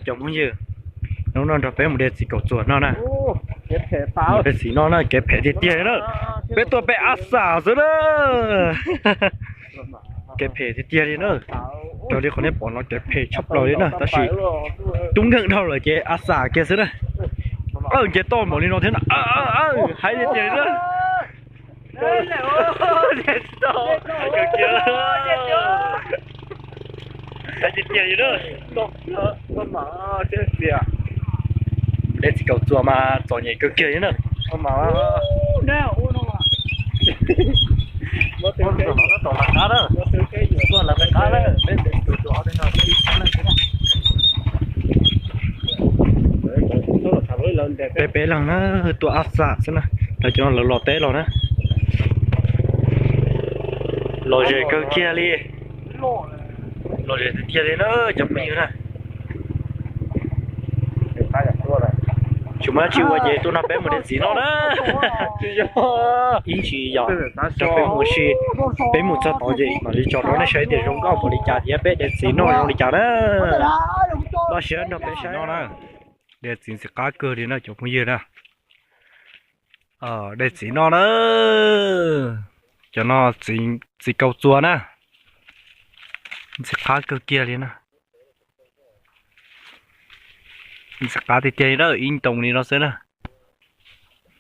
Cov phooj ywg, hnub no nrog peb mus de txiv kaum txuas no na. Mus de txiv no na, kev phem tiag tiag li na. Peb tuaj peb ab xam xwb na. Kev phem tiag tiag li na. Raws li qhov nej pom no kev phem tshaj plaws li na, tab sis tub nkeeg dhau lawm ces ab xam kiag xwb na. Ces toj npaum li no thiab na. Haib tiag tiag li na. De txiv kaum txuas mas txom nyem kawg kiag li na. Peb peb leeg na, tuaj ab xam xwb na. Lawv cov no lawv los teb los na. Lom zem kawg kiag li. Lom zem tiag tiag li na cov phooj ywg na. Tsis muaj dab tsi ua ces tuaj nrog peb mus de txiv noj na. Ib ntsis yog rau peb mus si, peb mus txog tod ces mam li tso rau nej saib tias zoo nkauj npaum li cas thiab peb de txiv noj zoo li cas na. Los siab nrog peb saib no na. De txiv ntxim qab kawg li na cov phooj ywg na. De txiv noj na. Cov no txiv kaum txuas na. Ntxim qab kawg kiag li na. Ntxim qab tiag tiag li na, ib ntoo li no xwb na.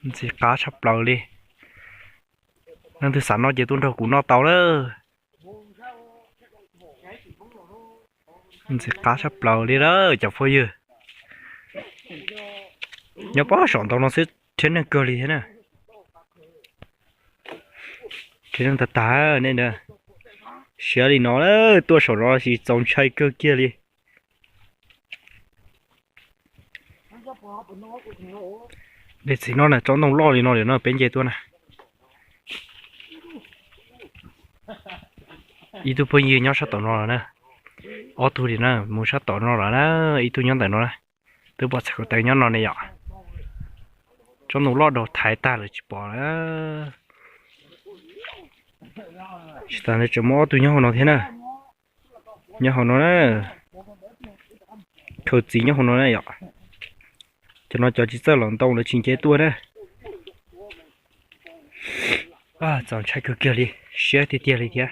Ntxim qab tshaj plaws li. Leej twg xav noj ces tuaj nrog kuv noj tau lawm. Ntxim qab tshaj plaws li lawm cov phooj ywg. Nyob pob saum ntoo no xwb thiab neeg kawg li thiab na. Thiab neeg tag tag nej na. Siab li no tuaj saum no tsis txaus ntshai kawg kiag li. De txiv no na, tsob ntoo loj li no li no peb nce tuaj na. Ib tug phooj ywg nyob sab tom no lawm na. Ob tug li na mus sab tom no lawm na. Ib tug nyob ntawm no na. Twb pom txhais ko taw nyob no ne yom. Tsob ntoo loj daug thaiv tag lawm tsis pom lawm. Tsis tas li tseem muaj ob tug nyob hauv no thiab na. Nyob hauv no na. Khaws txiv nyob hauv no na yom. Cov no cov tsis txawj los ntoo lawv tsis nce tuaj na. Txaus ntshai kawg kiag li, siab tiag tiag li thiab.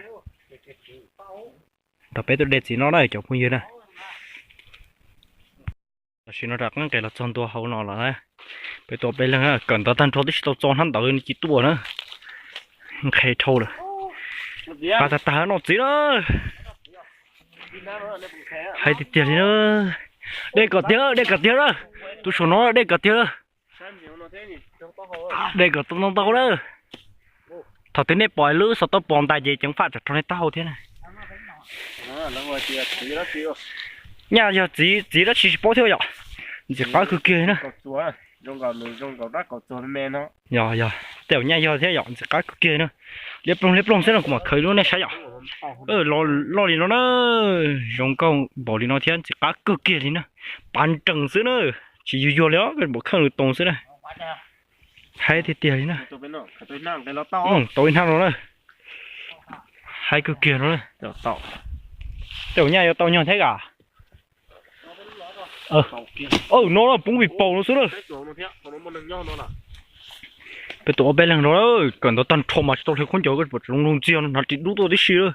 Nrog peb tuaj de txiv no na cov phooj ywg na. Tam sim no rov qab nqes los txog ntua hauv no lawm na. Peb tuaj peb leeg kawm ntawv tag nrho tib si tau txo hnab ntawd nws cia tuaj na. Nqhis dhau lawm. Qab tag tag noj txiv na. Haib tiag tiag li na. Dej kom tiag, dej kom tiag na. Tus saum no dej kom tiag. Dej kom tau ntau ntau na. Thaum twg nej pom lub xov tooj pos ntais ces ceev faj tsam raug nej taub hau thiab na. Nyaj yog txiv, txiv dab tsi tsis paub thiab yom. Ntxim qab kawg kiag li na. Yog yog, tej zaum nyaj yog thiab yom, ntxim qab kawg kiag li na. Liab ploog liab ploog xwb no kuv mam khaws lub nej saib yom. Loj li no na, zoo nkauj npaum li no thiab ntxim qab kawg kiag li na. Pav nrees xwb na, tsis yuag yuag li os, npaum kheej lus toos xwb na. Haib tiag tiag li na. Tau ib hnab no na. Haib kawg kiag no na. Tej zaum nyaj yuav tau nyog thiab yom. No poob vim paus no xwb na. Peb tuaj ob peb leeg no, kawm ntawv tag nrho mas tsis tau hle khaub ncaws, koj pom zoo zoo ntxiag no hnav ris dub tuaj tib si lawm.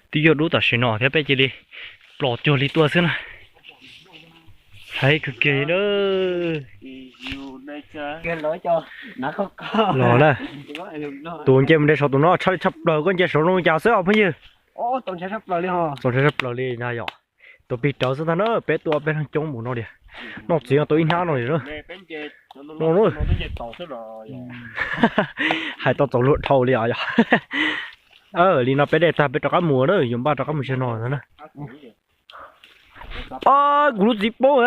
Twb yog dub tam sim no thiab peb cia li plos cuag li tuaj xwb na. Haib kawg kiag li na. Los na, tus nce mus de saum tus no tshaj li tshaj plaws, koj nce saud zoo li cas xwb os phooj ywg. Txaus ntshai tshaj plaws li na yom. Tus plig rawv xwb ntag na, peb tuaj peb leeg coob mus no tiag. Noj txiv no tau ib hnab no li na. Hais tau txaus luag dhau li os yog. Li no peb de tag peb rov qab mus na, yuav npaj rov qab mus tsev no na. Kuv lub txiv paub.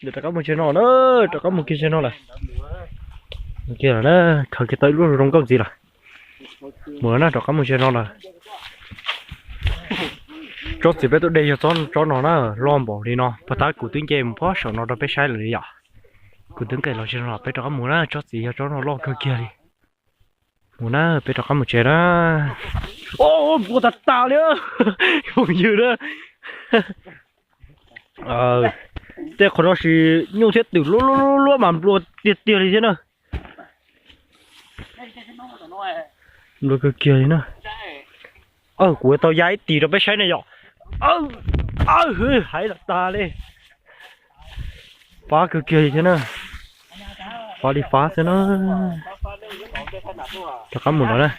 Rov qab mus tsev no na, rov qab mus kiag tsev no lawm. Kiag lawm na, khaws kiag tau ib lub zoo nkauj ntxiv lawm. Mus lawm na, rov qab mus tsev no lawm. Tsob txiv peb tuaj de yog tsob no na, loj npaum li no, puag ta kuv twb nce mus pob saum no rau peb saib lawm li yom. Kuv twb nqes los tsev no los peb rov qab mus na, tsob txiv yog tsob no loj kawg kiag li. Mus na, peb rov qab mus tsev na. Nplua tas tas li, phooj ywg na. Tej qhov no sis nyuj thiab twm luab luab luab mas nplua tiag tiag li thiab na. Nplua kawg kiag li na. Kuv tau ya ib tis rau peb saib ne yom. Hais los tas li. Fab kawg kiag li thiab na. Fab li fab xwb na. Rov qab mus no na.